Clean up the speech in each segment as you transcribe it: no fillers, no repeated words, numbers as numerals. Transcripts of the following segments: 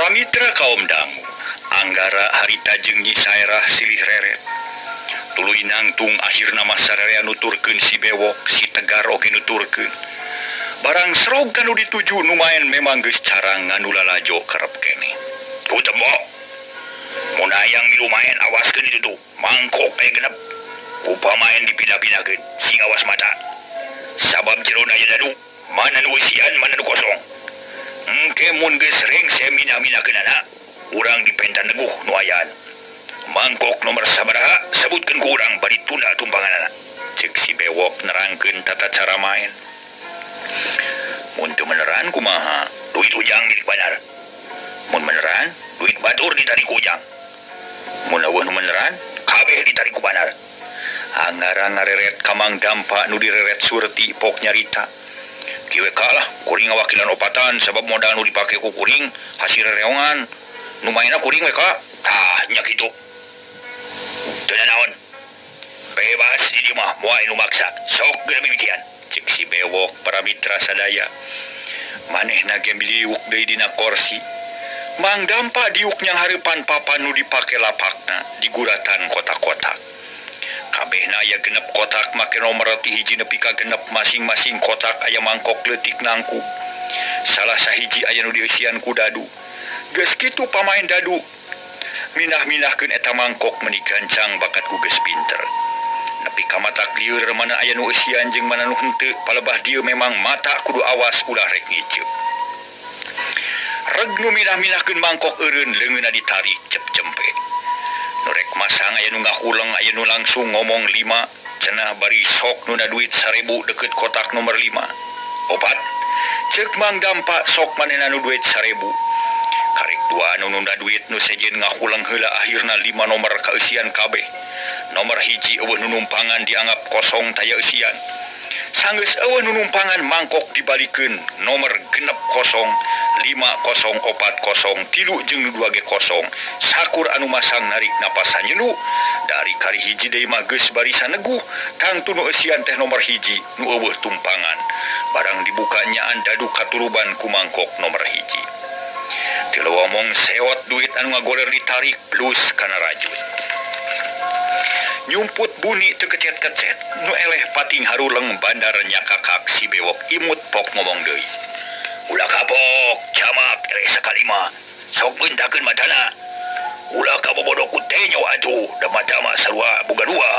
Para mitra kaum dangu, Anggara harita jeung Nyi Saerah silih reret. Tuluy nangtung akhirna mah sararea nuturkeun si Bewok, si Tegar oge nuturkeun. Barang serog kanu dituju nu maen memang geus carang nganu lalajo kerep keneh. Tuh tembok. Mun hayang milu maen awaskeun itu tuh, mangkok aya genep. Ku pamaen dipindah-pindahkeun, sing awas mata. Sabab jerona aya dadu, mana nu eusian, mana nu kosong. Engke mun geus rengse minah-minahkeunana, urang dipenta neguh nu ayaan. Mangkok nomor sabaraha sebutkeun ku urang bari tunda tumpanganana. Ceuk si Bewok nerangkeun tata cara main. Mun teu meneran kumaha? Duit ujang milik banar. Mun meneran, duit batur ditarik ku ujang. Mun eueuh nu meneran, kabeh ditarik ku banar. Anggara ngareret ka Mang Dampa nu direret Surti pok nyarita. Kieu we kalah, kuring ngawakilan opatan sabab modal nu dipake ku kuring hasil rereongan. Nu maenna kuring we ka. Tah nya kitu. Teu nanaon. Bebas di dieu mah moal nu maksa. Sok geura mimitian. Ceuk si Bewok para mitra sadaya. Manehna ge miliuk deui dina korsi. Mang Dampa diuk nyang hareupan papan nu dipake lapakna diguratan kotak-kotak. Kabehna aya genep kotak make nomor ti hiji nepi ka genep masing-masing kotak aya mangkok leutik nangkub. Salah sahiji aya nu dieusian ku dadu. Geus kitu pamain dadu minah-minahkeun eta mangkok meuni gancang bakat ku geus pinter. Nepi ka matak lieur mana aya nu eusian jeung mana nu henteu, palebah dieu memang mata kudu awas ulah rek ngiceup. Reg nu minah-minahkeun mangkok eureun leungeunna ditarik cep cempe. Nu rek masang aya nu ngahuleng aya nu langsung ngomong 5 cenah bari sok nuna duit 1000 deket kotak nomor 5. Opat ceuk Mang Dampa sok manehna nu duit 1000. Karek dua nu nunda duit nu sejen ngahuleng heula akhirna 5 nomor kaeusian kabeh. Nomor hiji eueuh nu numpangan dianggap kosong taya eusian. Sanggeus eueuh nu numpangan mangkok dibalikeun nomor genep kosong 5 0 4 0 3 jeung nu 2 ge kosong. Sakur anu masang narik napas sanyelu dari kari hiji deui mah geus barisan neguh tangtu nu eusian teh nomor hiji nu eueuh tumpangan. Barang dibuka nyaan dadu katuruban ku mangkok nomor hiji. Tilu omong sewot duit anu ngagoler ditarik plus kana rajut. Nyumput buni teu kecet-kecet nu eleh pating haruleng bandar nyakakak si Bewok imut pok ngomong deui. Ulah kapok jamak eleh sakali mah sok beuntakeun matana. Ulah kabobodo ku tenyo atuh da mata mah sarua boga dua.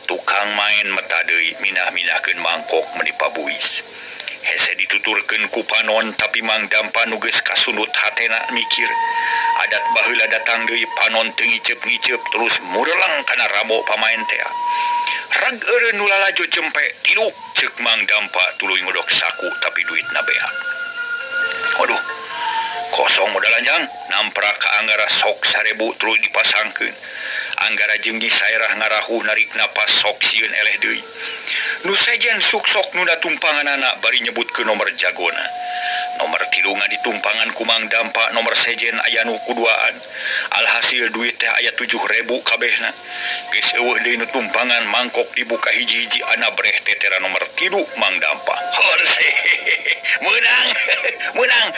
Tukang main meta deui minah-minahkeun mangkok meuni pabuis. Hese dituturkeun ku panon tapi Mang Dampa nu geus kasundut hatena mikir. Adat baheula datang deui panon teu ngiceup-ngiceup terus mureleng kana ramo pamaen tea. Reg eureun nu lalajo jempe tilu ceuk Mang Dampa tuluy ngodok saku tapi duitna beak. Waduh, kosong modal anjang namprak ka Anggara sok 1000 tuluy dipasangkeun. Anggara jeung Nyi Saerah ngarahuh narik napas sok sieun eleh deui. Nu sejen suk-sok nunda tumpanganana bari nyebutkeun nomor jagona. Nomor 3 ngaditumpangan ku Mang Dampa, nomor sejen aya nu kuduaan. Alhasil duit teh aya 7.000 kabehna. Geus eueuh deui nu tumpangan mangkok dibuka hiji-hiji anabreh tetera nomor 3 Mang Dampa. Horse. Meunang. Meunang.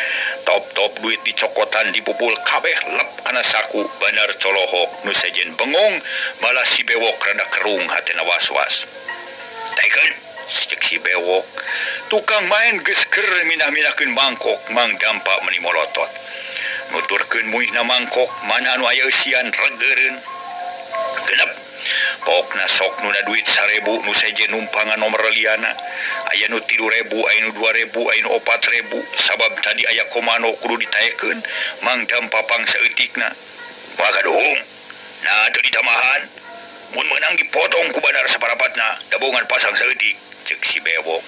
Top-top duit dicokotan dipupul kabeh lep kana saku bandar colohok nu sejen bengong malah si Bewok rada kerung hatena was-was. Taikeun ceuk si Bewok. Tukang main geus keur minah-minahkeun mangkok Mang Dampa meuni molotot. Nuturkeun muihna mangkok mana anu aya eusian regeureun. Genep. Pokna sok nuna duit 1000 nu sejen numpangan nomor liana. Aya nu 3.000, aya nu 2.000, aya nu 4.000. Sabab tadi aya komando kudu ditaekeun Mang Dampa pang saeutikna. Pagaduhung. Nah teu ditamahan. Mun meunang dipotong ku bandar saparapatna, dabongan pasang saeutik ceuk si Bewok.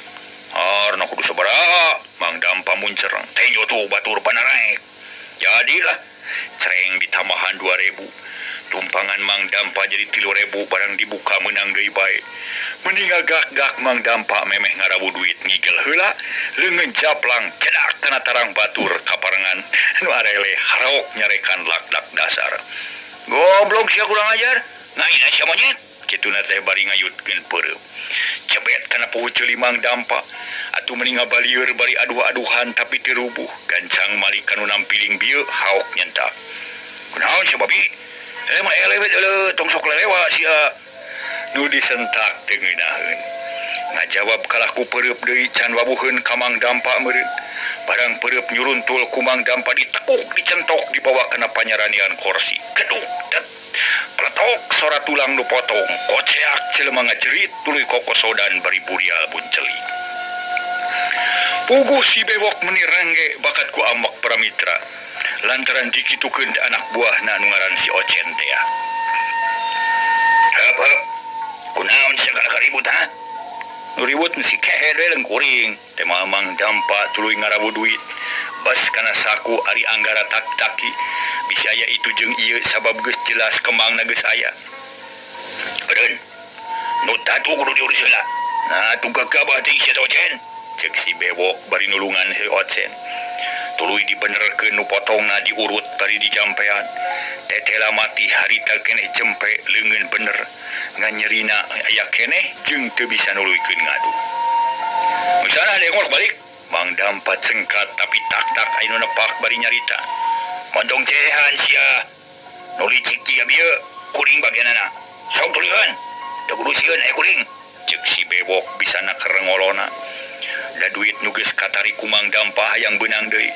Arna kudu sabaraha? Mang Dampa muncereng. Tenjo tuh batur panaraek. Jadilah cereng ditambahan 2.000. Tumpangan Mang Dampa jadi 3.000 barang dibuka menang deui bae. Mending gak-gak Mang Dampa memeh ngarawu duit ngigel heula leungeun japlang cedak kana tarang batur kaparengan nu arele haraok nyarekan lak-lak dasar. Goblok sia kurang ajar. Ngaina sia monyet. Kituna teh bari ngayutkeun peureum. Cebet kana puhu ceuli Mang Dampa. Atuh meni ngabalieur bari aduh-aduhan tapi teu rubuh. Gancang malik ka nu nampiling bieu haok nyentak. Kunaon sia babi? Eh mah eleh we deuleu tong sok lelewa sia. Nu disentak teu ngeunaheun. Ngajawab kalah ku peureub deui can wawuheun ka Mang Dampa meureun. Barang peureub nyuruntul ku Mang Dampa ditekuk dicentok dibawa kana panyaranian korsi. Geduk det. Peletok sora tulang nu potong. Koceak jelema ngajerit tuluy kokosodan bari burial buncelik. Puguh si bewok meni rengge bakat ku amak Pramitra. Lantaran dikitukeun anak buahna nu ngaran si Ocen teh. Heup heup. Kunaon sia kana ribut ha? Nu ribut si kehed we leung kuring. Teh Mamang Dampa tuluy ngarawu duit. Bas kana saku ari Anggara tak-taki. Bisi aya itu jeung ieu sabab geus jelas kembangna geus aya. Eureun. Nu tatu kudu diurus heula. Nah, tuh gagabah teh sia Ocen. Cek si bewok bari nulungan si Ocen. Tuluy dibenerkeun nu potongna diurut bari dijampean. Tetela mati harita keneh jempe leungeun bener. Ngan nyerina aya keneh jeung teu bisa nuluykeun ngadu. Misalna dengol balik. Mang Dampa cengkat tapi tak-tak aya nu nepak bari nyarita. Montong cehan sia. Nu licik jiga bieu kuring bagianana. Sok tuluykeun. Teu kudu sieun aya kuring. Cek si bewok bisa nakerengolona. Da duit nu geus katarik ku Mang Dampa hayang beunang deui.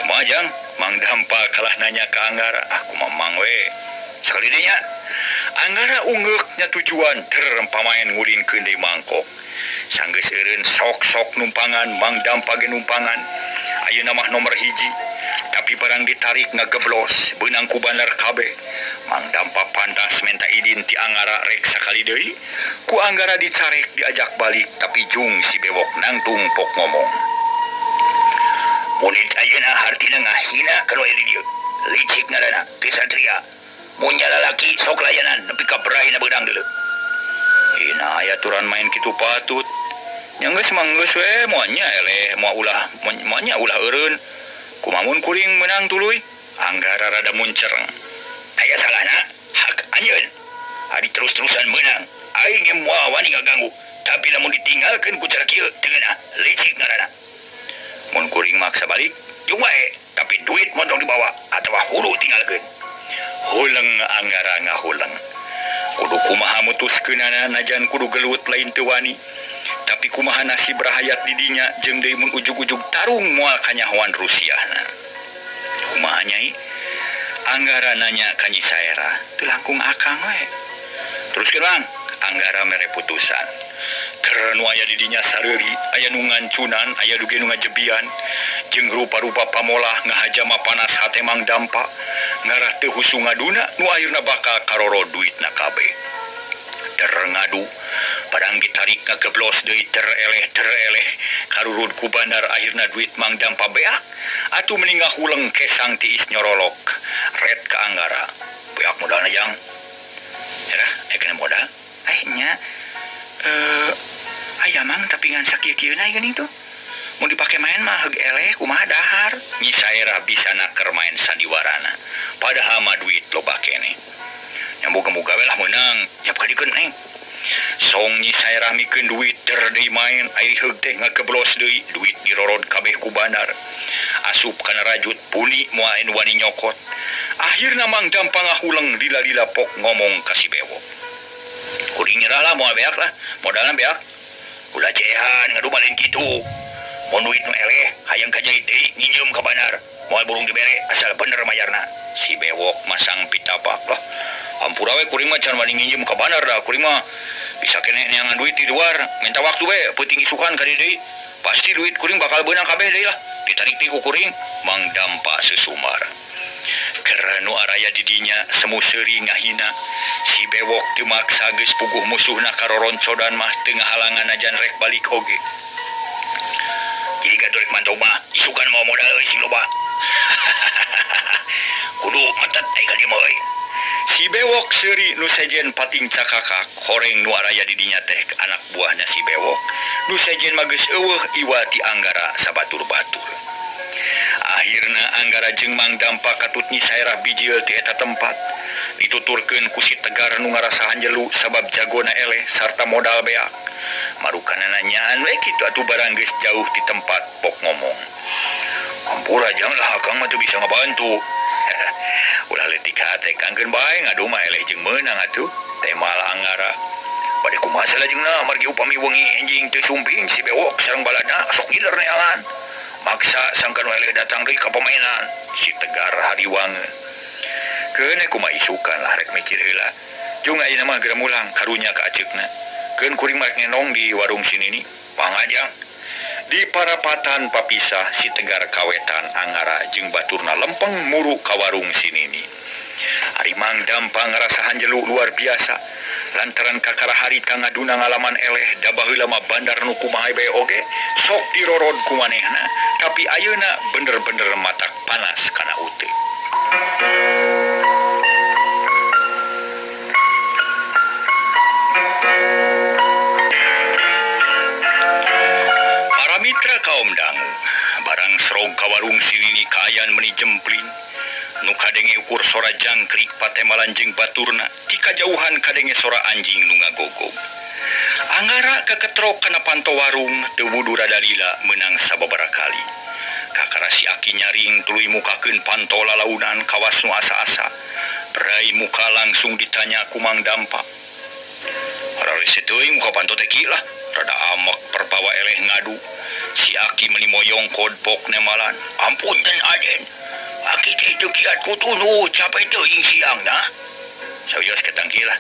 Kumaha jang? Mang Dampa kalah nanya ka Anggara. Ah kumaha mang we. Sakali deui nya. Anggara ungeuk nya tujuan der pamaen ngulinkeun deui mangkok. Sanggeus eureun sok-sok numpangan Mang Dampa ge numpangan. Ayeuna mah nomor hiji. Tapi barang ditarik ngageblos beunang ku bandar kabeh. Mang Dampa pantas menta idin ti Anggara rek sakali deui. Ku Anggara dicarek diajak balik tapi jung si bewok nangtung pok ngomong. Munit ayeuna hartina ngahina ka nu aya di dieu. Licik ngaranna teu satria. Mun nya lalaki sok layanan nepi ka beraina beunang deuleu. Hina aya aturan main kitu patut. Nya geus mah geus we moal nya eleh moal ulah moal nya ulah eureun. Kumaha mun kuring meunang tuluy? Anggara rada muncereng. Aya salahna hak anjeun. Ari terus-terusan meunang. Aing ge moal wani ngaganggu. Tapi lamun ditinggalkeun ku cara kieu teu ngeunah licik ngaranna. Mun kuring maksa balik jeung wae, tapi duit montong dibawa atawa hulu tinggalkeun. Huleng Anggara ngahuleng. Kudu kumaha mutuskeunana najan kudu gelut lain teu wani. Tapi kumaha nasib rahayat di dinya jeung deui mun ujug-ujug tarung moal kanyahoan Rusiahna. Kumaha nyai? Anggara nanya ka Nyi Saerah, teu langkung akang we. Teruskeun Mang, Anggara mere putusan. Keur nu aya di dinya sareuri, aya nu ngancunan, aya duge nu ngajebian, jeung rupa-rupa pamolah ngahajama panas hate Mang Dampa, ngarah teu husu ngaduna nu akhirna bakal karoro duitna kabeh. Der ngadu, padang ditarik ngageblos deui tereleh tereleh, karurud ku bandar akhirna duit Mang Dampa beak, atuh meni ngahuleng kesang tiis nyorolok, ret ka Anggara. Beak modalna jang. Herah, aya kana modal? Eh nya. Aya mang tapi ngan sakieu-kieuna geuning tuh. Mun dipake main mah heug eleh kumaha dahar. Nyi Saerah bisa naker main sandiwarana. Padahal mah duit loba keneh. Nyambung-muga we lah meunang, nyap kadikeun neng. Song Nyi Saerah mikeun duit der deui main, ari heug teh ngageblos deui, duit dirorod kabeh ku bandar. Asup kana rajut puni moal anu wani nyokot. Akhirna Mang Dampa ngahuleng lila-lila pok ngomong ka si bewok. Kuring nyerah lah moal beak lah, modalna beak. Ulah cehan ngadu balen kitu. Mun duit nu eleh hayang kajait deui nginjem ka bandar. Moal burung dibere asal bener mayarna. Si bewok masang pitapak lah. Ampura we kuring mah can wani nginjem ka bandar dah kuring mah bisa keneh neangan duit di luar. Minta waktu we peuting isukan ka dieu deui. Pasti duit kuring bakal beunang kabeh deui lah. Ditarik deui ku kuring Mang Dampa sesumar. Keur nu araya di dinya semu seuri ngahina. Si bewok teu maksa geus puguh musuhna karoroncodan mah teu ngahalangan najan rek balik oge. Jadi gaduh rek mantau mah isukan mau modal euy sing loba. Kudu metet ai ka dieu mah euy. Si bewok seuri nu sejen pating cakakak horeng nu araya di dinya teh anak buahna si bewok. Nu sejen mah geus eueuh iwa ti Anggara sabatur-batur. Akhirna Anggara jeung Mang Dampa katut Nyi Saerah bijil ti eta tempat. Dituturkeun ku si Tegar nu ngarasahan jelu sabab jagona eleh sarta modal beak. Marukanana nyaan we kitu atuh barang geus jauh ti tempat pok ngomong. Ampura jang lah akang mah teu bisa ngabantu. Ulah leutik hate kangkeun bae ngadu mah eleh jeung meunang atuh. Temal Anggara. Bade kumaha salajengna margi upami wengi enjing teu sumping si bewok sareng balana sok ngider neangan. Maksa sangkan eleh datang deui ka pamainan si Tegar hariwangeun. Keun kumaha isukan lah rek mikir heula. Jung ayeuna mah geura mulang karunya ka aceukna. Keun kuring mah ngenong di warung sinini. Pangajang. Di parapatan papisah si Tegar kawetan Anggara jeung baturna lempeng muru ka warung sinini. Ari Mang Dampa ngarasa hanjelu luar biasa lantaran kakara harita ngaduna ngalaman eleh da baheula mah bandar nu kumaha bae oge sok dirorod ku manehna tapi ayeuna bener-bener matak panas kana uteuk. Para mitra kaum dangu barang serog ka warung sinini kaayan meni jempling. Nu kadenge ukur sora jangkrik patemalan jeung baturna ti kajauhan kadenge sora anjing nu ngagogog. Anggara kaketrok kana panto warung teu wudu rada lila meunang sababaraha kali. Kakara si aki nyaring tuluy mukakeun panto lalaunan kawas nu asa-asa. Berai muka langsung ditanya ku Mang Dampa. Rarese teuing muka panto teh ki lah, rada amek perbawa eleh ngadu. Si aki meuni moyong kodpok nemalan. Ampun den aden. Aki teh teu kiat kutunu, capek teuing siangna. Sawios ketangki lah.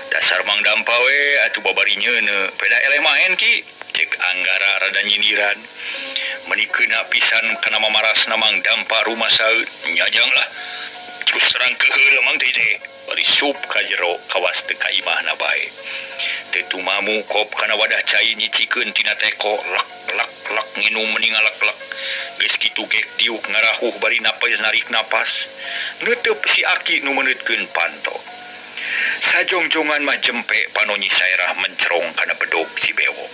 Dasar Mang Dampa we atuh babari nyeuneu. Peda eleh maen ki. Cek Anggara rada nyindiran. Meuni keuna pisan kana mamarasna Mang Dampa rumah saeut. Nyajang lah. Terus terang keheul Mang teh teh. Bari sup ka jero kawas teu ka imahna bae. Teu tumamu kop kana wadah cai nyicikeun tina teko lek lek lek nginum meni ngalek-lek. Geus kitu gek diuk ngarahuh bari napas narik napas. Neuteup si aki nu meuneuntkeun panto. Sajongjongan mah jempe panonyi saerah mencerong kana bedog si bewok.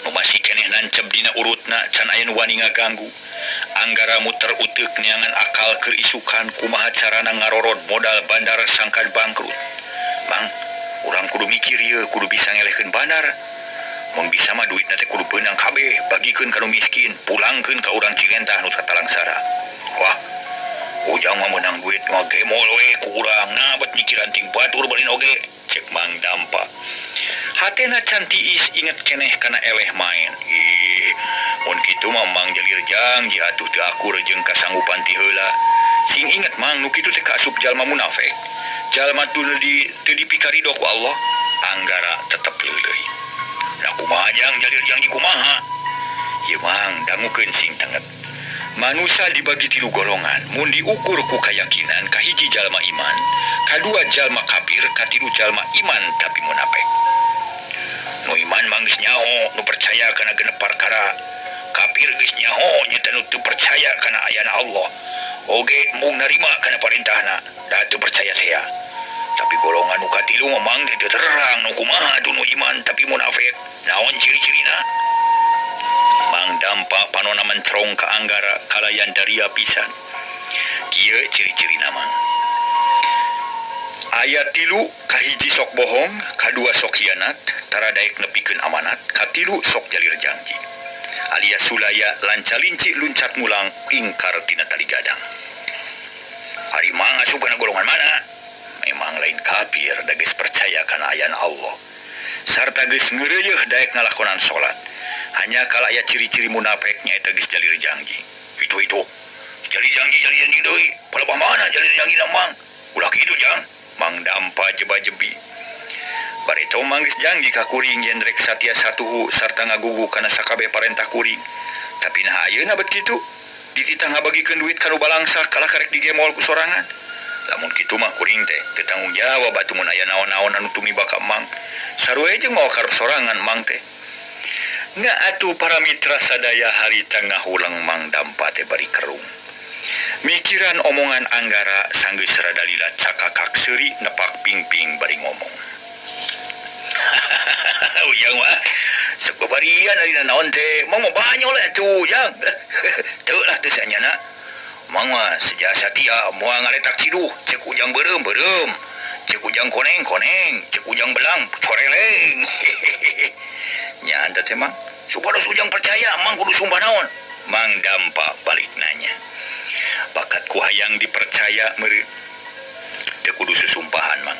Nu masih keneh nancep dina urutna can aya nu wani ngaganggu. Anggara muter uteuk neangan akal keur isukan kumaha carana ngarorod modal bandar sangkan bangkrut. Mang, urang kudu mikir ieu kudu bisa ngelehkeun bandar. Mun bisa mah duitna teh kudu beunang kabeh, bagikeun ka nu miskin, pulangkeun ka urang Cilentah nu satalangsara. Wah, ujang mah meunang duit mah gemol we ku urang, nah bet mikiran ting batur balin oge, cek Mang Dampa. Hatena can tiis inget keneh kana eleh maen. Ih, mun kitu mah Mang jelir jangji atuh teu akur jeung kasanggupan ti heula. Sing inget Mang nu kitu teh kaasup jalma munafik. Jalma teu dipikarido ku Allah, Anggara tetep leuleuy. Nah kumaha jang jalir jangji kumaha? Ieu Mang dangukeun sing tenget. Manusa dibagi tilu golongan, mun diukur ku kayakinan kahiji jalma iman, kadua jalma kafir, katilu jalma iman tapi munafik. Nu iman mah geus nyaho, nu percaya kana genep perkara. Kafir geus nyaho nyata nu teu percaya kana ayana Allah. Oge mung narima kana parentahna, da teu percaya teh. Tapi golongan nu katilu mah mang teh terang nu kumaha atuh nu iman tapi munafik. Naon ciri-cirina? Mang Dampa panona mencerong ka Anggara kalayan daria pisan. Kieu ciri-cirina mang. Aya tilu kahiji sok bohong, kadua sok hianat, tara daek nepikeun amanat, katilu sok jalir janji. Alias sulaya lancalinci luncat mulang ingkar tina tali gadang. Ari mang asup kana golongan mana? Memang lain kafir da geus percaya kana ayana Allah. Sarta geus ngeureuyeih daek ngalakonan salat. Hanya kala aya ciri-ciri munafik nyaeta geus jalir janji. Itu itu. Jalir janji jalir janji deui. Palebah mana jalir janji na mang? Ulah kitu jang. Mang Dampa jeba-jebi. Barito mang geus janji ka kuring yen rek satia satuhu sarta ngagugu kana sakabeh parentah kuring. Tapi nah ayeuna bet kitu. Dititah ngabagikeun duit ka nu balangsa kalah karek digemol ku sorangan. Lamun kitu mah kuring teh teu tanggung jawab atuh mun aya naon-naon anu tumiba ka mang. Sarua jeung mawa karep sorangan mang teh. Nga atuh para mitra sadaya harita ngahulang Mang Dampa teh bari kerung. Mikiran omongan Anggara sanggeus rada lila cakakak seuri nepak pingping bari ngomong. Ujang mah sok babarian ari naon teh, mang mah banyol atuh jang. Teu lah teu sanyana. Mang mah seja satia moal ngaletak ciduh, cek ujang beureum-beureum. Cek ujang koneng koneng, cek ujang belang coreleng. Nya anta teh Mang, supados ujang percaya Mang kudu sumpah naon? Mang Dampa balik nanya. Bakat ku hayang dipercaya meureun. Teu kudu susumpahan Mang.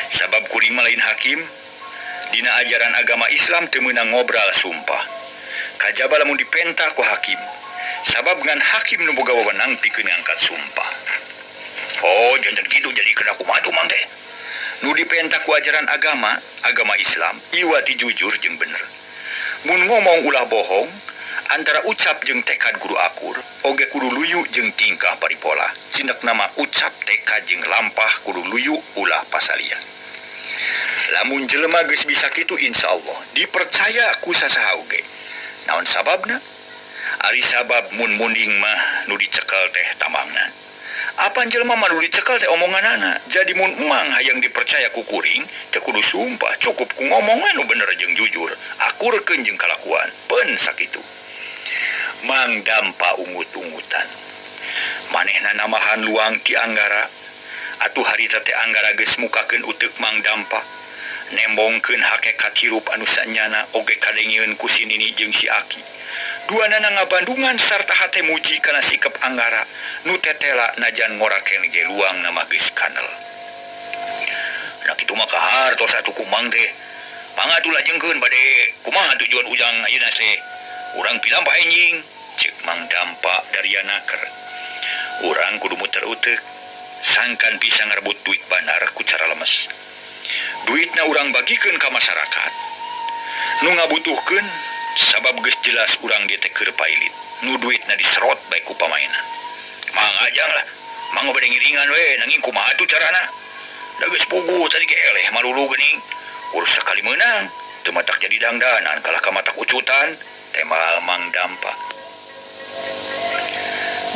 Sabab kuring mah lain hakim. Dina ajaran agama Islam teu meunang ngobral sumpah. Kajaba lamun dipenta ku hakim. Sabab ngan hakim nu boga wewenang pikeun ngangkat sumpah. Oh, jangan gitu jadi kena kumaha tuh Mang teh. Nu dipenta ku ajaran agama, agama Islam, iwati jujur jeung bener. Mun ngomong ulah bohong, antara ucap jeung tekad kudu akur, oge kudu luyu jeung tingkah paripola. Cindak nama ucap tekad jeung lampah kudu luyu ulah pasalia. Lamun jelema geus bisa kitu insyaallah dipercaya ku sasaha oge. Naon sababna? Ari sabab mun munding mah nu dicekel teh tambangna. Apan jelema mah nu dicekel teh omonganana. Jadi mun emang hayang dipercaya ku kuring, teu kudu sumpah, cukup ku ngomongan nu bener jeung jujur, akurkeun jeung kalakuan. Peun sakitu. Mang Dampa ungut-ungutan. Manehna namahan luang ti Anggara. Atuh harita teh Anggara geus mukakeun uteuk Mang Dampa. Nembongkeun hakekat hirup anu sanyana oge kadengieun ku si Nini jeung si Aki. Duanana ngabandungan sarta hate muji kana sikep Anggara nu tetela najan ngoraken ge luang nama geus kanel. Nah kitu mah kahartos atuh ku Mang teh. Mangga atuh lajengkeun bade kumaha tujuan ujang ayeuna teh. Urang pilampah enjing, cek Mang Dampa darianaker. Urang kudu muter uteuk, sangkan bisa ngarebut duit bandar ku cara lemes. Duitna urang bagikeun ka masyarakat. Nu ngabutuhkeun sabab geus jelas urang dieu teh keur pailit. Nu duitna diserot bae ku pamainan. Mang ajang lah, mang bade ngiringan we, nanging kumaha tuh carana? Da geus puguh tadi ge eleh malulu geuning. Urus sakali meunang, teu matak jadi dangdanan kalah ka matak ucutan. Temal Mang Dampa.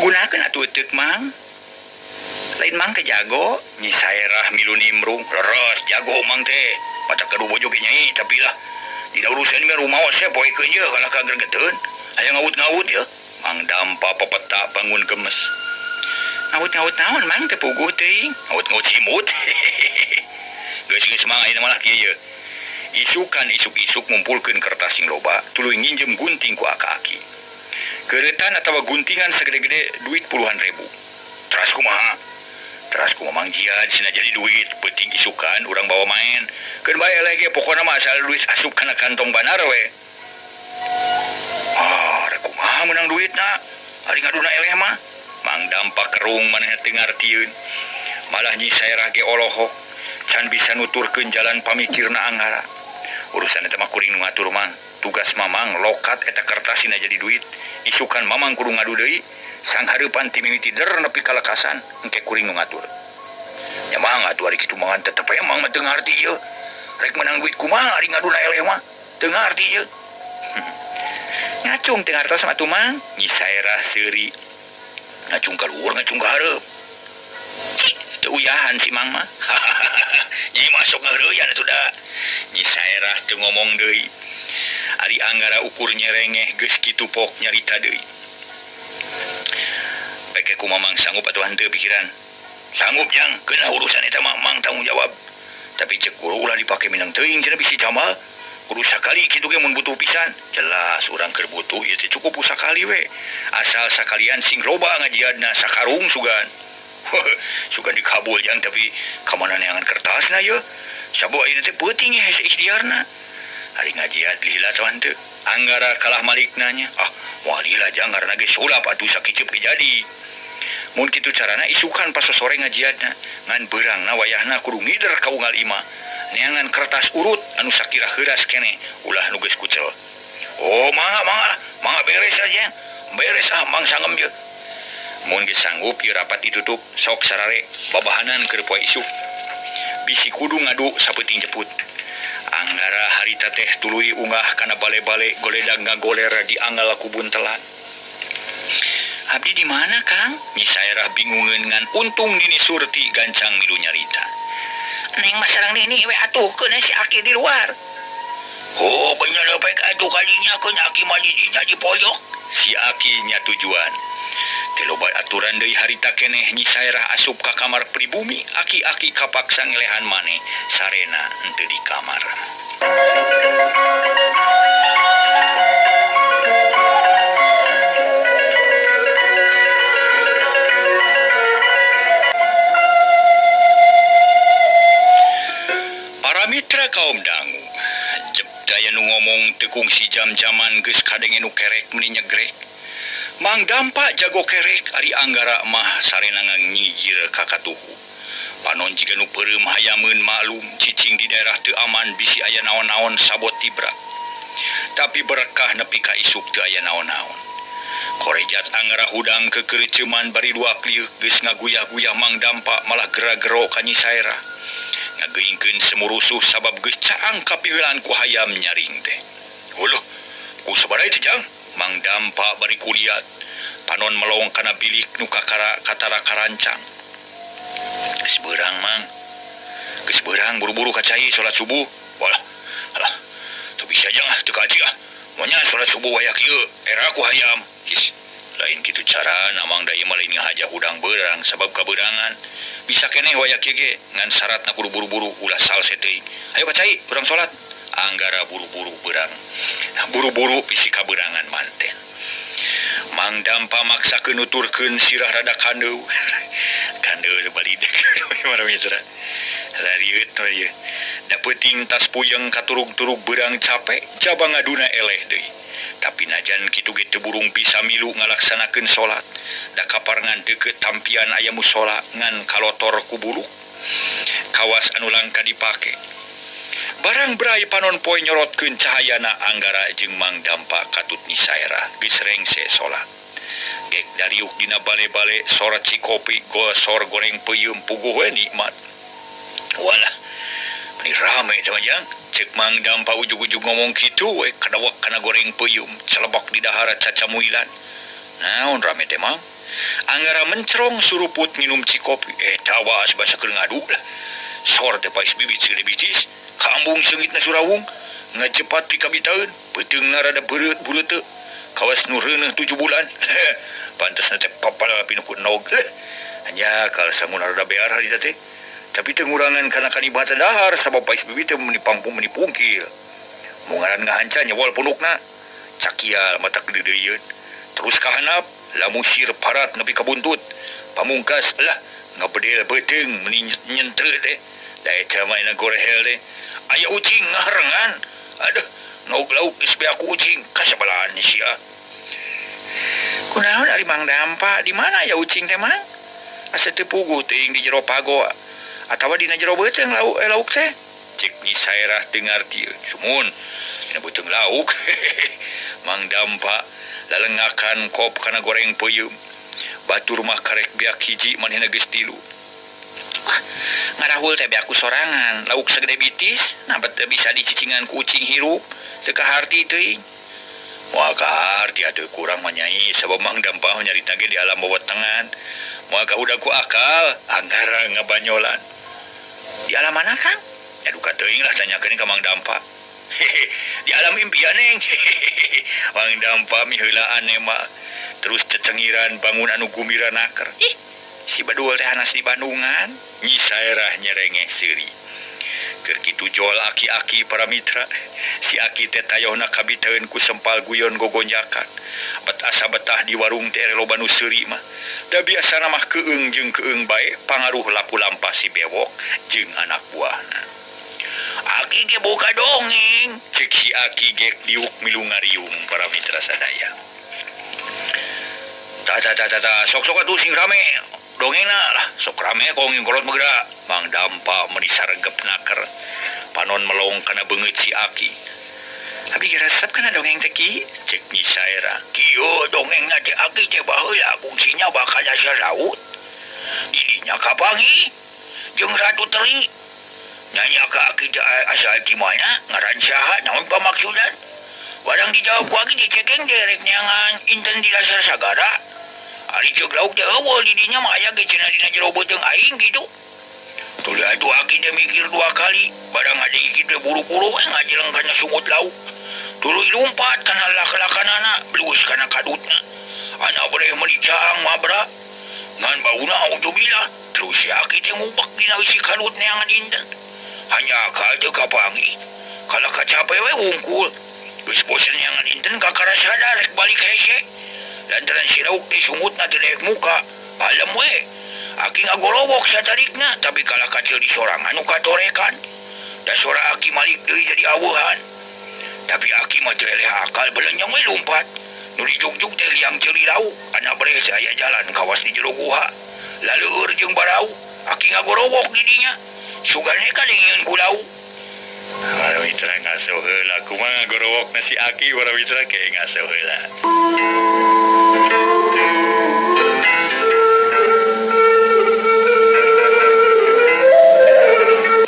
Gunakeun atuh euteuk Mang. Lain Mang teh jago, Nyi Saerah milu nimbrung, leres jago Mang teh. Matak gaduh bojo ge nyai tapi lah tidak urusan mah rumaos saya poekeun ye kalah ka gregeteun. Hayang ngawut-ngawut ya. Mang Dampa pepeta bangun gemes. Ngawut-ngawut naon Mang teh puguh teuing. Ngawut-ngawut simut. Geus-geus Mang ayeuna malah kieu ye. Isukan isuk-isuk ngumpulkeun kertas sing loba, tuluy nginjem gunting ku aka-aki. Keretan atawa guntingan segede-gede duit puluhan ribu. Teras kumaha? Teras kumaha Mang Jiad sina jadi duit, penting isukan urang bawa main. Keun bae lege pokona mah asal duit asup kana kantong banar we. Ah, rek kumaha meunang duitna? Ari ngaduna eleh mah. Mang Dampa kerung manehna teu ngartieun. Malah Nyi Saerah ge olohok can bisa nuturkeun jalan pamikirna Anggara. Urusan eta mah kuring nu ngatur Mang. Tugas Mamang lokat eta kertas sina jadi duit. Isukan Mamang kudu ngadu deui. Sang hareupan ti mimiti der nepi ka lekasan engke kuring nu ngatur. Nya Mang atuh ari kitu mah tetep aya Mang mah teu ngarti ieu. Rek meunang duit kumaha ari ngaduna eleh mah? Teu ngarti ieu. Ngacung teu ngartos mah atuh Mang. Nyi Saerah seuri. Ngacung ka luhur ngacung ka hareup. Cik, teu uyahan si Mang mah. Nyai masuk ngaheureuyan atuh da. Nyi Saerah teu ngomong deui. Ari Anggara ukur nyerengeh geus kitu pok nyarita deui. Peke ku Mamang sanggup atuh henteu pikiran. Sanggup jang, kena urusan eta mah Mang tanggung jawab. Tapi cek guru ulah dipake minang teuing cenah bisi camal. Kudu sakali kitu ge mun butuh pisan. Jelas urang keur butuh ieu teh cukup sakali we. Asal sakalian sing loba ngajiadna sakarung sugan. Sugan dikabul jang tapi kamana neangan kertasna ye? Sabab ayeuna teh peuting hese ikhtiarna. Ari ngajiad lila teh henteu. Anggara kalah malik nanya. Ah, moal lila jang ngaranna ge sulap atuh sakiceup ge jadi. Mun kitu carana isukan pas sore ngajiadna, ngan beurangna wayahna kudu ngider ka unggal imah. Neangan kertas urut anu sakira heuras keneh ulah nu geus kucel. Oh, mangga mangga lah, mangga beres aja. Beres ah Mang sangem ye. Mun geus sanggup ieu rapat ditutup, sok sarare babahanan keur poe isuk. Bisi kudu ngadu sapeuting jeput. Anggara harita teh tuluy ungah kana bale-bale goledag ngagoler di anggal ku buntelan. Abdi di mana, Kang? Nyi Saerah bingungeun ngan untung Nini Surti gancang milu nyarita. Neng mah sareng Nini we atuh keun si Aki di luar. Oh, bener baik atuh kalinya keun Aki mah didinya di pojok. Si Aki nya tujuan. Teu loba aturan deui harita keneh Nyi Saerah asup ka kamar pribumi aki-aki kapaksa ngelehan maneh sarena henteu di kamar. Para mitra kaum dangu daya nu ngomong teu kungsi jam-jaman geus kadenge nu kerek meuni nyegrek. Mang Dampak jago kerek ari Anggara mah sarena nganyijir ka katuhu. Panon jiga nu peureum hayameun maklum cicing di daerah teu aman bisi aya naon-naon sabot tibra. Tapi berkah nepi ka isuk teu aya naon-naon. Korejat Anggara hudang kekereceman bari dua klieu geus ngaguyah-guyah Mang Dampak malah gera-gero ka Nyi Saerah. Ngageuingkeun semurusuh sabab geus caang kapiheulaan ku hayam nyaring teh. Uluh, ku sabaraha teh jang? Mang Dampak bari kuliat panon melong kana bilik nu kakara katara karancang. Geus beurang Mang. Geus beurang buru-buru ka cai salat subuh. Walah, alah. Teu bisa jang ah teu kaji ah. Monya salat subuh waya kieu era ku hayam. Is, lain kitu carana Mang da ieu mah lain ngahaja hudang beurang sabab kabeurangan. Bisa keneh waya kieu ge ngan syaratna kudu buru-buru ulah salse teuing. Ayo ka cai urang salat. Anggara buru-buru berang. Buru-buru bisi kaberangan manten. Mang Dampa maksa nuturkeun sirah rada kandeu. Kandeu balideg para mitra. Lariut we ieu. Da peuting tas puyeng katurug-turug beurang capek jaba ngaduna eleh deui. Tapi najan kitu ge teu burung bisa milu ngalaksanakeun salat. Da kaparengan deukeut tampian aya musala ngan kalotor ku buluk. Kawas anu langka dipake. Barang brai panon poe nyorotkeun cahayana Anggara jeung Mang Dampak katut Nyi Saerah geus rengse salat. Gek dariuk dina bale-bale sora cikopi gosor goreng peuyeum puguh we nikmat. Walah, meni rame teh jang. Ceuk Mang Dampak ujug-ujug ngomong kitu we kadawak kana goreng peuyeum celebok di dahara cacamuilan. Naon rame teh Mang? Anggara mencrong suruput minum cikopi. Tawas basa keur ngadu lah. Sor teh pais bibit segede bitis. Kaambung seungitna Surawung ngajepat di kabitaeun peuteungna rada beureut bureuteu kawas nu reuneuh 7 bulan. Pantasna teh papal pinuku nog. Hanya kal sanguna rada bear harita teh tapi teu ngurangan kana kanibatan dahar sabab pais bibit teh meuni pangpung meuni pungkil. Mungaran ngahanca nyewol punukna cakial mata kedeudeuyeun terus kahanap lamusir parat nepi ka buntut pamungkas lah ngabedel beuteung meuni nyentreu teh da eta mah ina gorehel teh aya ucing ngaharengan. Aduh, nog lauk geus beak ku ucing kasabalahan sia. Kunaon ari Mang Dampak di mana aya ucing teh Mang? Asa teu puguh teuing di jero pago atawa dina jero beuteung lauk teh. Cek Nyi Saerah teu ngartieun. Sumun, dina beuteung lauk. Mang Dampak lalengakan kop kana goreng peuyeum. Batur mah karek beak hiji manehna geus tilu. Wah, ngarahul teh beak ku sorangan, lauk segede bitis, nah bet bisa dicicingan ku ucing hirup, teu kaharti teuing. Moal kaharti atuh kurang mah nyai, sabab Mang Dampak nyarita ge di alam bawah tangan. Moal kahudag ku akal, Anggara ngabanyolan. Di alam mana Kang? Ya duka teuing lah tanyakeun ka Mang Dampak. Di alam impian neng. Mang Dampak miheulaan mah terus cecengiran bangun anu gumira naker. Ih, si badul teh hanas di Bandungan. Nyi Saerah nyerengeh seuri. Keur kitu jol aki-aki para mitra. Si aki teh tayohna kabiteun ku sempal guyon gogonjakan. Bet asa betah di warung teh loba nu seuri mah. Da biasana mah keung jeung keung bae pangaruh laku lampah si bewok jeung anak buahna. Aki ge boga dongeng. Ceuk si aki gek diuk milu ngariung para mitra sadaya. Ta ta ta ta ta sok-sok atuh sing rame. Dongengna lah sok rame kong kolot mah geura. Mang Dampak meuni saregep naker. Panon melong kana beungeut si aki. Abi ge resep kana dongeng teh ki? Cek Nyi Saerah. Kieu dongengna teh aki teh baheula kungsinya bakal dasar laut. Didinya kapangi jeung Ratu Teri. Nanya ka aki teh asal ti mana, ngaran saha, naon pamaksudan? Barang dijawab ku aki dicekeng derek neangan inten di dasar sagara. Ari ceuk lauk teh eueuh di dinya mah aya ge cenah dina jero beuteung aing kitu. Tuluy atuh aki teh mikir 2 kali, barang ade iki teh buru-buru we ngajeleng kana sungut lauk. Tuluy lumpat kana lak-lakanana, belus kana kadutna. Anak Anak breh meuli caang mabra. Ngan bauna auzubillah terus si aki teh ngubek dina eusi kalut neangan inten. Hanya akal teu kapanggih. Kalah kacape we hungkul. Geus bosen neangan inten kakara sadar rek balik hese. Lantaran si lauk teh sungutna teu daek muka. Alem we. Aki ngagorowok satarikna tapi kalah kaceuli sorangan nu katorekan. Da sora aki malik deui jadi aweuhan. Tapi aki mah teu eleh akal belenyeng we lumpat. Nu dijugjug teh liang ceuli lauk. Anak breh teh aya jalan kawas di jero guha. Laleueur jeung barau. Aki ngagorowok di dinya. Sugane kadengeun ku lauk. Para mitra ngaso heula kumaha ngagorowok na si aki para mitra ke ngaso heula.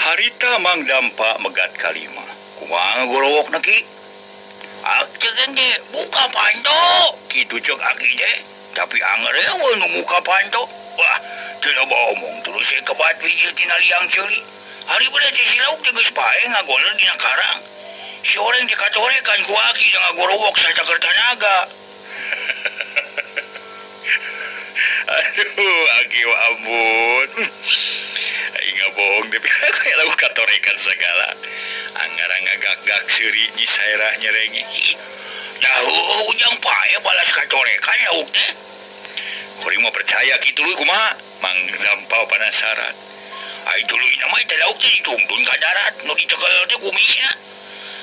Harita Mang Dampa megat kalima. Kumaha ngagorowok na ki? Ceuk teh buka panto. Kitu ceuk aki teh. Tapi anger eueuh nu muka panto. Wah, teu loba omong terus saya kebat bijil tina liang ceuli. Hari bener teh si lauk teh geus pae ngagoler dina karang. Si oreng teh katorekan ku aki da ngagorowok sarta keur tanaga. Aduh, aki wa ampun. Aing ngabohong tapi kayak lauk katorekan segala. Angara ngagak-gak seuri Nyi Saerah nyerenge. Dah ujang pae balas katorekan lauk teh. Kuring mah percaya kitu leuy kumaha? Mang Dampa penasaran. Ai tuluy na mah teh lauk teh ditungtun ka darat nu dicekel teh kumisna.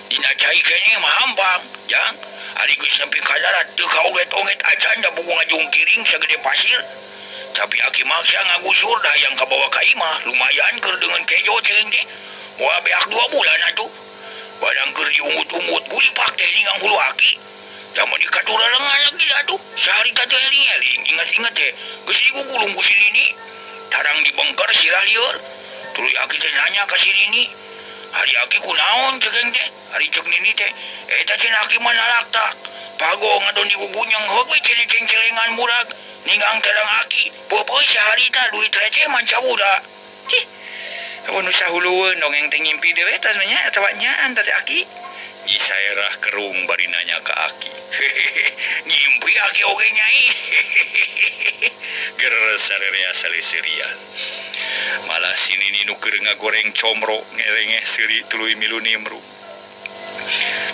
Dina cai keneh mah hampang, jang. Ari geus nepi ka darat teu kaoget-oget acan da buku ngajungkiring sagede pasir. Tapi aki maksa ngagusur dah yang kabawa ka imah lumayan keur deungeun kejo ceuing teh. Moal beak 2 bulan atuh. Barang keur diungut-ungut bulipak teh ningang hulu aki. Da mun dikaturalengan lagi atuh. Saharita teh eling-eling ingat-ingat teh geus digugulung ku si Nini. Tarang dibengker sirah lieur. Tuluy aki teh nanya ka si Nini. Hari aki kunaon ceuing teh? Hari ceuk Nini teh eta cenah aki mah nalaktak. Pago ngadon digugunyeng heug we cenah cengcelengan murag. Ningang terang aki. Popoe saharita duit receh manca budak. Cih. Mun nu sahulueun dongeng teh ngimpi deui teh nya atawa nyaan teh aki. Nyi Saerah kerung bari nanya ka aki. Ngimpi aki oge nyai. Ger sarerea saleseurian. Malah si Nini nu keur ngagoreng comro ngerengeh seuri tuluy milu nimbrung.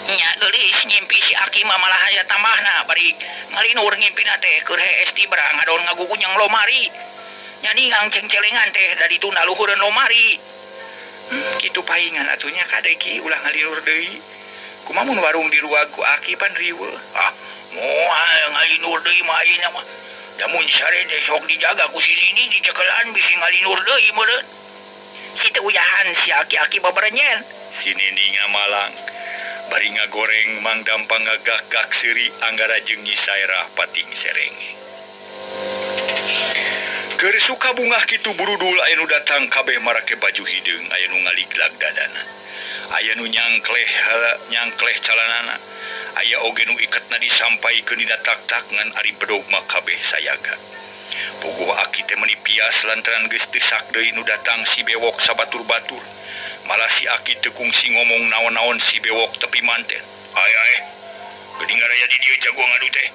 Nya geulis ngimpi si aki mah malah aya tambahna bari ngalinur ngimpina teh keur hees tibra ngadon ngagugunyeng lomari. Nya ningang cengcelengan teh da dituna luhureun lomari. Kitu paingan atuh nya kade ki ulah ngalinur deui. Kumaha mun warung diruag ku aki pan riweuh. Ah, moal ngalinur deui mah ayeuna mah. Da mun sare teh sok dijaga ku si Nini dicekelan bisi ngalinur deui meureun. Si teu uyahan si aki-aki babarenyen. Si Nini ngamalang. Bari ngagoreng Mang Dampa ngagak-gak seuri anggara jeung Nyi Saerah pating serenge. Keur suka bungah kitu burudul aya nu datang kabeh marake baju hideung aya nu ngaliglag dadana. Aya nu nyangkleh calanana. Aya oge nu iketna disampaikeun dina tak-tak ngan ari bedog mah kabeh sayaga. Puguh aki teh meuni pias lantaran geus teu sak deui nu datang si bewok sabatur-batur. Malah si aki teu kungsi ngomong naon-naon si bewok tepi manten. Ai ai. Geuning araya di dieu jago ngadu teh.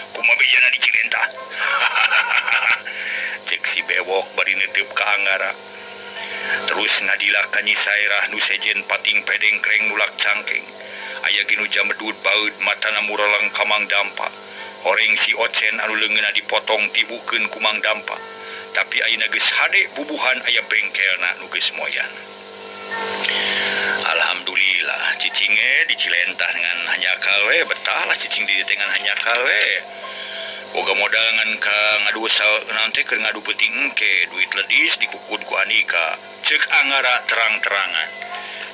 Kumaha bejana di Cilenta. Cek si bewok bari neuteub ka Anggara. Terus ngadila ka Nyi Saerah nu sejen pating pedengkreng nulak cangkeng. Aya ge nu jamedud baeud matana mureleng ka Mang Dampa. Horeng si Ocen anu leungeunna dipotong tibukeun ku Mang Dampa. Tapi ayeuna geus hade bubuhan aya bengkelna nu geus moyan. Alhamdulillah cicing ge dicilentah dengan hanjakal we, betah lah cicing di dengan hanjakal we. Boga modal ngan ka ngadu naon teh keur ngadu peuting engke duit ledis dikukud ku Andika. Ceuk Anggara terang-terangan.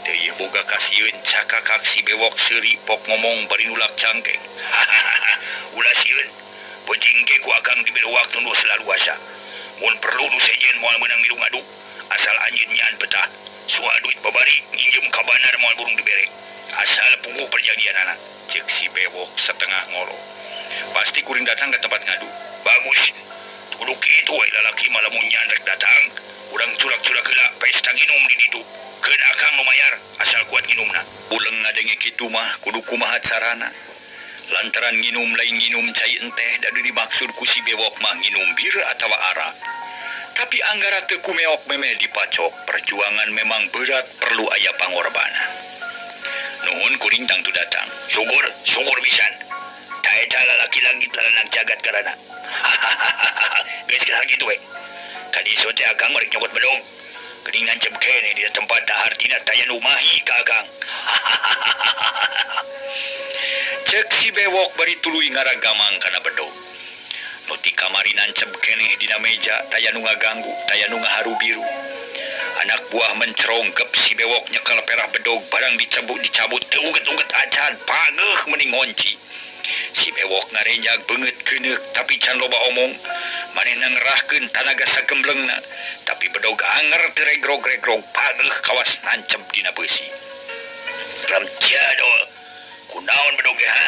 Teu ieu boga kasieun cakakak si bewok seuri pok ngomong bari nulak cangkeng. Ulah sieun. Peuting ge ku akang dibere waktu nu selaluasa. Mun perlu nu sejen moal meunang milu ngadu. Asal anjeun nyaan betah. Soal duit babari nginjem ka banar moal burung dibere. Asal puguh perjanjianana. Ceuk si bewok setengah ngolo. Pasti kuring datang ke tempat ngadu. Bagus. Kudu kitu we lalaki mah lamun nyan rek datang. Urang curak-curak heula pesta nginum di ditu. Keun akang nu mayar asal kuat nginumna. Uleng ngadenge kitu mah kudu kumaha carana. Lantaran nginum lain nginum cai enteh da nu dimaksud ku si Bewok mah nginum bir atawa arak. Tapi Anggara teu kumeok memeh dipacok, perjuangan memang berat perlu aya pangorbanan. Nuhun kuring tangtu datang. Syukur, syukur pisan. Ta eta lalaki langit lalanang jagat karana. Hahaha. Geus kitu we. Kan iso teh akang rek nyokot bedog. Geuning nancep keneh dina tempat hartina taya nu mahi ka akang. Hahaha. Cek si Bewok bari tuluy ngaragamang kana bedog. Nu ti kamari nancep keneh dina meja taya nu ngaganggu, taya nu ngaharu biru. Anak buah mencerongkep si Bewok nyekel perah bedog barang dicabut dicabut teu uget-uget acan pageuh mending ngonci. Si Bewok ngarenjag beungeut keuneuk tapi can loba omong. Manehna ngerahkeun tanaga sagemblengna tapi bedog anger teu regrog-regrog pageuh kawas nancep dina beusi. Ramjadol. Kunaon bedog ha?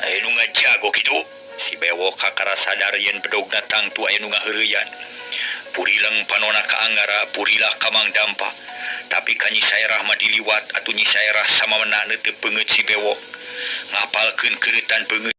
Aya nu ngajago kitu. Si Bewok kakara sadar yen bedogna tangtu aya nu ngaheureuyan. Purileng panona ka Anggara, purilah ka Mang Dampa. Tapi ka Nyi Saerah mah diliwat atuh Nyi Saerah samamena neuteup beungeut si Bewok. Ngapalkeun keureutan beungeut.